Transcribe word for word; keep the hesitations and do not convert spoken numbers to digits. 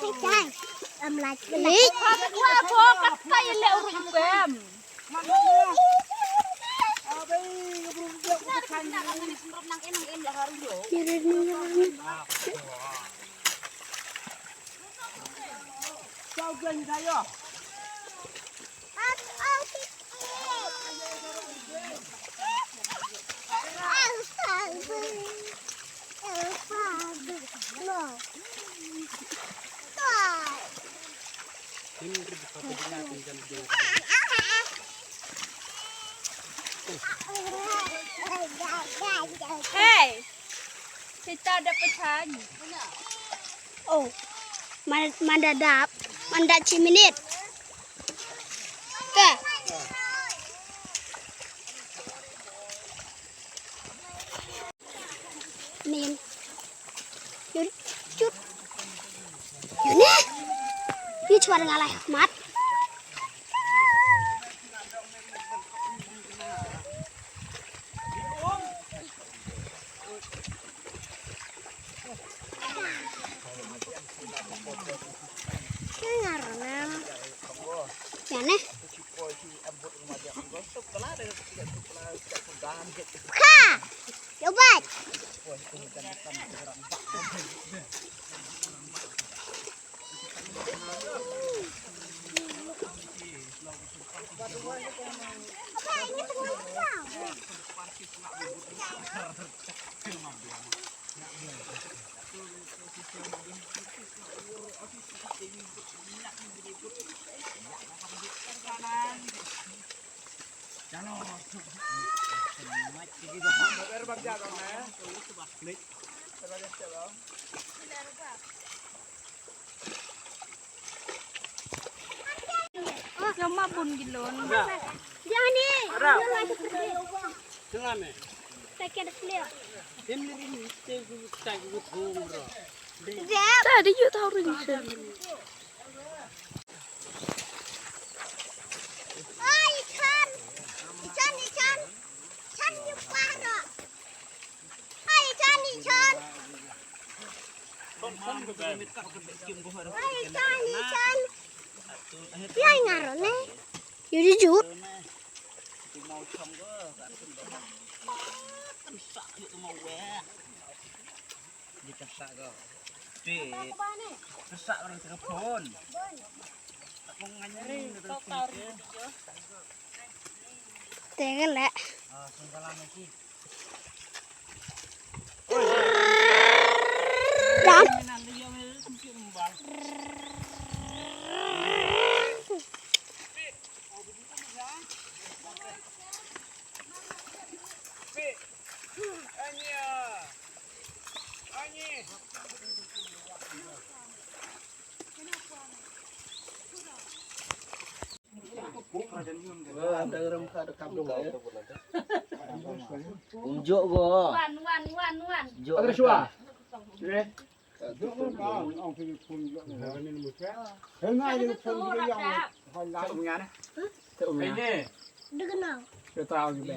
Hey, guys, I'm like, like, Hey, kita ada pesan. Oh, man, man da dap, man da chi minit. Te. Nin. Yun, cut. Yun eh. Yu chuar ngalai mat. Ngarnam. Yan eh. Ka. Yobat. Jom ma bun gilon. Jani. Tengah me. Paket dia. Tim ni te gu tak gu thum bro. Tadi yu tahu ring sen. Ai, Ichan. Ichan, Ichan. Ichan, yu paro. Ai, Ichan, Ichan. Ai, Ichan, Ichan. Ïa, ngarone. Ïa, jujur. Tengok lah. Dam. Unjuk go. Wan, wan, wan, wan. Unjuk. Ada suara. Sini. Ini. Dia kenal. Dia tahu juga.